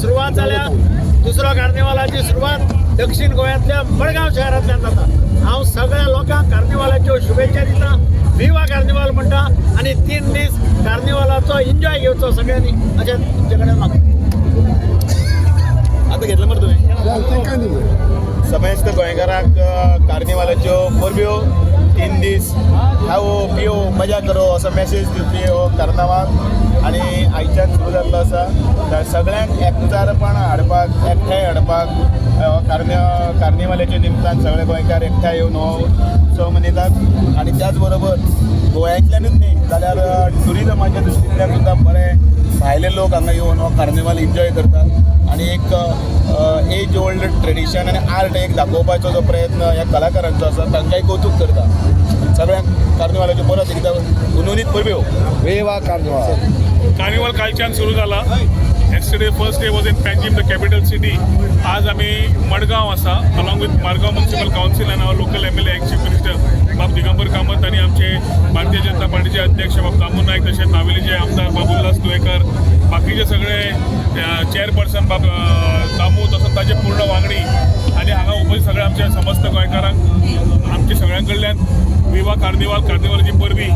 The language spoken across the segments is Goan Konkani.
सुरवात जाल्या. दुसरो कार्निवालाची सुरवात दक्षिण गोंयांतल्या मडगांव शहरांतल्यान जाता. हांव सगळ्या लोकांक कार्निवालाच्यो शुभेच्छा दिता. विवा कार्निवाल म्हणटा आनी 3 दीस कार्निवालाचो एन्जॉय घेवचो सगळ्यांनी अशें तुमचे कडेन मागता. आता घेतलं मरे तुम्ही. समेस्त गोंयकारांक कार्निवालाच्यो परब्यो. 3 दीस खाओ, पियो, मजा करो असो मॅसेज दिवपी हो कार्नावाल आनी आयच्यान सुरू जाल्लो आसा. तर सगळ्यांक एकचारपण हाडपाक, एकठांय हाडपाक हो कार्निवालाच्या निमतान सगळे गोंयकार एकठांय येवन हो उत्सव मनयतात. आनी त्याच बरोबर गोंयांतल्यानूच न्ही जाल्यार ट्युरिजमाच्या दृश्टींतल्यान सुद्दां बरे भायले लोक हांगा येवन हो कार्निवाल एन्जॉय करतात. आनी एक एज ओल्ड ट्रेडिशन आनी आर्ट एक दाखोवपाचो जो प्रयत्न ह्या कलाकारांचो आसा, तांकांय कौतूक करता. सगळ्यांक कार्निवालाच्यो परत एकदां हुनहुनीत परब्यो. विवा कार्निवाल. कार्निवल कालच्यान सुरू जाला. Yesterday first day was in Panjim, the capital city. आज आमी मडगांव आसा along with Margao Municipal Council and our local MLA, ex Chief Minister बाब दिगंबर कामत आनी आमचे भारतीय जनता पार्टीचे अध्यक्ष बाब दामू नायक, तशेंच नावेलीचे आमदार बाब उल्हास तुयेकर, बाकीचे सगळे चेअरपर्सन बाब दामू, तसोच ताचे पूर्ण वांगडी आनी हांगा उपस्थित सगळे आमच्या समस्त गोंयकारांक आमच्या सगळ्यां कडल्यान विवा कार्निवाल, कार्निवालाची परबी.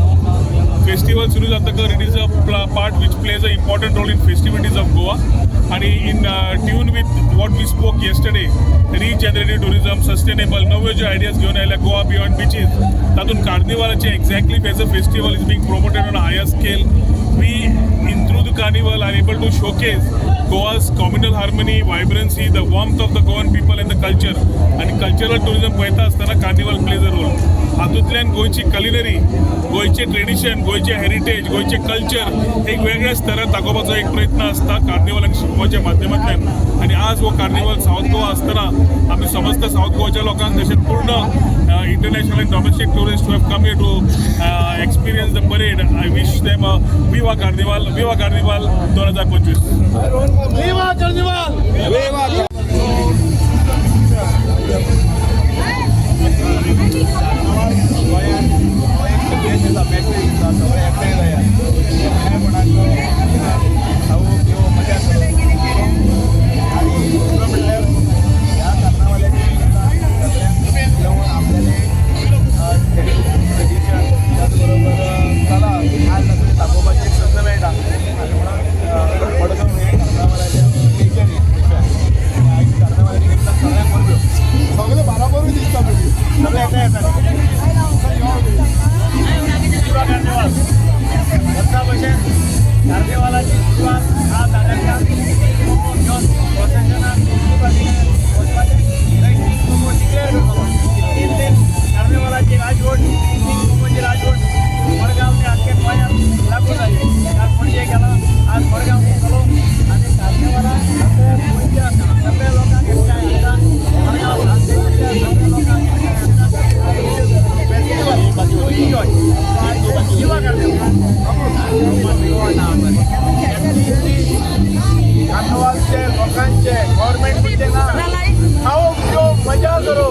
फेस्टिवल सुरू जातकर it is a part which plays a important role in festivities of Goa आणि in tune with what we spoke yesterday, regenerative tourism, sustainable, नव्यो ज्यो आयडियाज घेवन आयल्या गोवा बियॉन्ड बिचीस, तातूंत कार्निवालाचे exactly as a festival is being promoted on a higher scale. We in through the carnival are able to showcase Goa's communal harmony, vibrancy, the warmth of the Goan people and the culture. आणि कल्चरल टुरिझम पळयता आसतना कार्निवल प्लेज अ रोल. हातूंतल्यान गोंयची कलिनरी, गोंयचें ट्रेडिशन, गोंयचें हेरिटेज, गोंयचें कल्चर एक वेगळ्या स्तरार दाखोवपाचो एक प्रयत्न आसता कार्निवल आनी शिगमोच्या माध्यमांतल्यान. आनी आज हो कार्निवल सावथ गोवा आसतना आमी समस्त सावथ गोवाच्या लोकांक, तशेंच पूर्ण international and domestic tourist who have come here to experience the parade, I wish them a Viva Carnival, Viva Carnival 2025. Viva Carnival! विवा. गोंयांत हो एक संदेश दिता, मॅसेज दिता, सगळे एकठांय जायात, एकठांयपणाचो, खावो, पिवो, मजा करो. आनी दुसरो म्हणल्यार ह्या कार्नावालाच्या निमतान सगळ्यांक येवन आपल्याले ट्रेडिशन, त्याच बरोबर कला आज आसा दाखोवपाची एक संद मेळटा. आनी म्हणून मडगांव हें कार्नावालाचें स्टेशन स्पेशल. कार्नावालाच्या निमतान सगळ्यांक परब्यो. सगळे बराबरूच दिसता तुमी. सगळे एकठांय येतात. विवा कार्निवाल. वर्सा भशेन कार्निवालाची सुरवात आज हांगाच्यान घेवन प्रोसेशनान वचपाचें. तीन डिक्लेअर करतलो. 3 दीस कार्निवालाची राजवट, तीन कोमोची राजवट मडगांव ते आख्खे गोंयांत लागू जाली. काल पणजे गेला, आज मडगांव गेलो आनी कार्निवालाक सगळे गोंयच्या सगळ्या लोकांक एकठांय हाडटा. मडगांव सगळ्या लोकांक एकठांय हाडटा. Festival enjoy. विवा कार्निवाल. कार्नवालचे लोकांचे गव्हर्मेंट म्हणजे ना, खाओ, पिओ, मजा करो,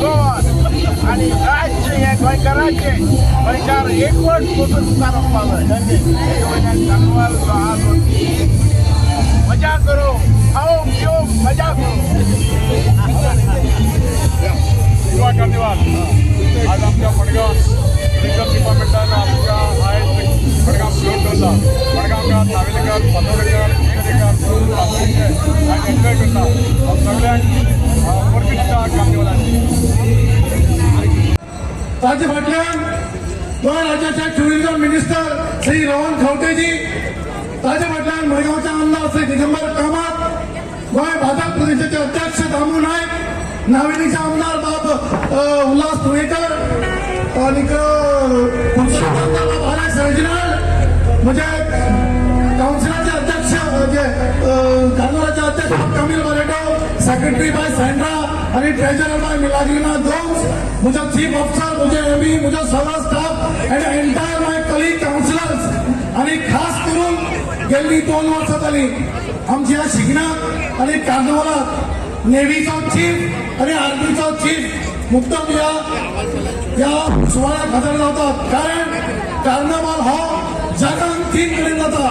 गो. आणि राज्य हे गोंयकारांचे. गोंयकार एकवट वचून मुखार वचपाक जाय. तेजे वयल्यान कार्नवाल जो आहा तो मजा करो, खाओ, पिओ, मजा करो. विवा कार्निवाल. आज आमच्या मडगांव टुरिझम डिपार्टमेंटान आमच्या आयज मडगांव फ्लोट दवरला. मडगांवकार, नावेलेकर, फातोर्डेकर, कुडचडेकर, आयज एन्जॉय करता. हांव सगळ्यांक परबीं दिता कार्निवलाची. ताचे फाटल्यान गोंय राज्याचे टुरिझम मिनिस्टर श्री रोहन खंवटेजी, ताचे फाटल्यान मडगांवचे आमदार श्री दिगंबर कामत, गोंय भाजप प्रदेशाचे अध्यक्ष दामू नायक, नावेलीचे आमदार बाब उल्हास तुयेकर आनीक कुडचडेचे आमदार बाब आलेक्स रेजिनाल्ड, म्हणजे काउन्सिलाचे अध्यक्ष जे कार्निवलाचे अध्यक्ष बाब कमील बरेटो, सेक्रेटरी बाय सँड्रा आणि ट्रेजरर बाय मिलाग्रिना गोम्स, म्हजो चीफ ऑफिसर, म्हजे एमई, म्हजो सगळो staff and entire my colleague councillors आणि खास करून गेल्ली 2 वर्सां जाली आमच्या शिगम्याक आणि कार्निवलाक नेव्हीचो चीफ आणि आर्मीचो चीफ मुद्दम ह्या ह्या सुवाळ्याक हजर जातात, कारण कार्निवाल हो जगान तीन कडेन जाता.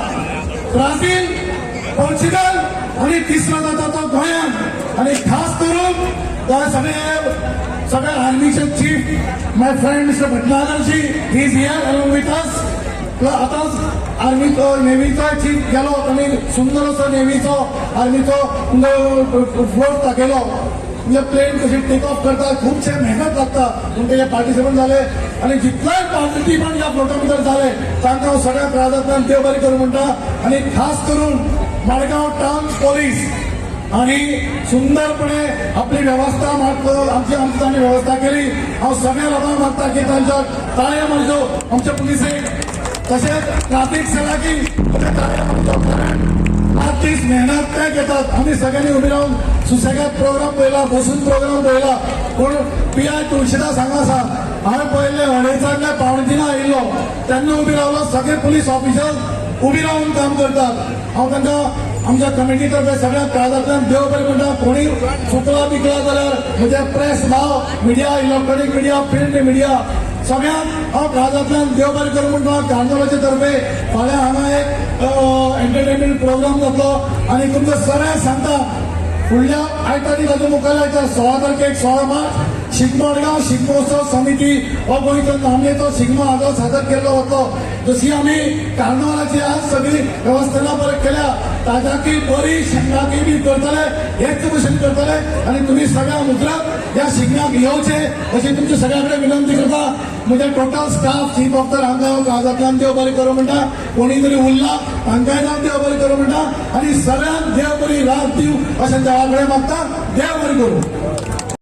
ब्राझील, पोर्चुगल आणि तिसरो जाता तो गोंयांत. आणि खास करून गोंय सगळे सगळे आर्मीचे chief, my friend Mister Bhatnagarji is here along with us. आतांच आर्मीचो, नेव्हीचो चीफ गेलो. तांणी सुंदर असो नेव्हीचो, आर्मीचो फ्लोट दाखयलो, म्हणजे प्लेन कशी टेक ऑफ करता. खुबशे मेहनत लागता पूण तेजे पार्टिसिपंट जाले आणि जितलेय पार्टिसिपंट ह्या फ्लोटा भितर जाले, तांकां हांव सगळ्या काळजांतल्यान देव बरें करूं म्हणटा. आणि खास करून मडगांव टाउन पोलीस आणि सुंदरपणे आपली व्यवस्था आमची आमची तांणी व्यवस्था केली. हांव सगळ्या लोकांक मागता की तांच्या ताळयो मारच्यो आमच्या पुलिसेक, तशेंच ट्राफीक सेलाकी ताळयो मारच्यो, कारण रात दीस मेहनत काय घेतात. आम्ही सगळ्यांनी उबी राहून सुसेगाद प्रोग्राम पळयला, बसून प्रोग्राम पळयला. पूण पी I Tulsidas हांगा आसा. हांवें पळयल्लें, अडेचांक काय 2:45 आयिल्लो तेन्ना उबी रावलो. सगळे पुलीस ऑफिसर उबी रावन काम करतात. हांव तांकां आमच्या कमिटी तर्फे सगळ्या काळजांतल्यान देव बरें म्हणटा. कोणी चुकला बिकला जाल्यार म्हजे प्रेस भाव, media, electronic media, print media, सगळ्यांक हांव काळजांतल्यान देव बरें करूं म्हणटा. कार्निवलाचे तर्फे फाल्यां हांगा एक एंटरटेनमेंट प्रोग्राम जातलो आनी तुमकां सगळ्यांक सांगता, फुडल्या आयतारी, ताच्या मुखार 16 तारखेक, 16 मार्च, शिगमो, मडगांव शिगमोत्सव समिती हो गोंयचो नामनेचो शिगमो हाजो सादर केल्लो वतलो. जशी आमी कार्नवालाची आज सगळी वेवस्था बरें केल्या, ताजाकी बरी शिगम्याकी बी करतले, हेच भशेन करतले. आनी तुमी सगळ्या मुजरत ह्या शिगम्याक येवचे अशी तुमच्या सगळ्या कडेन विनंती करता. म्हजे टोटल स्टाफ, चीफ ऑफिसर, हांकां हांव काळजांतल्यान देव बरें करूं म्हणटा. कोणी तरी उरला तांकांय हांव देव बरें करूं म्हणटा आनी सगळ्यांक देव बरी रात दिवं अशें देवा कडेन मागता. देव बरें करूं.